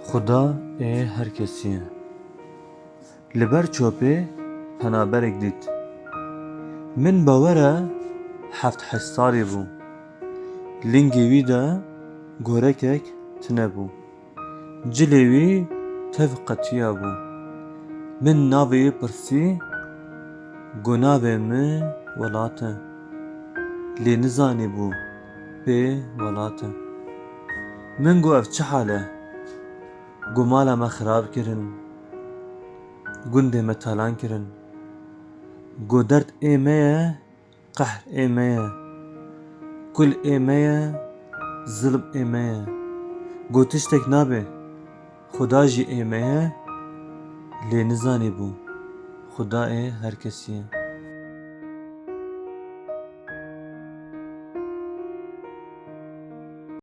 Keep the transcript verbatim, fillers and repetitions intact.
Xuda ê her kesî ye. Li ber çopê penaberek dît. Min bawer e heft heşt salî bû. Lingê wî de gorekek tune bû. Cilê wî tev qetiya bû. Min navê wî pirsî, got, navê min Welat e. Lê nizanîbû pê welat e. Min got, ev çi hal e? Got, mala me xirab kirin. Gundê me talan kirin. Got, derd ê me ye, qehr ê me ye. Kul ê me ye, zilm ê me ye. Got, tiştek nabe. Xuda jî ê me ye, lê nizanîbû Xuda ê her kesî ye.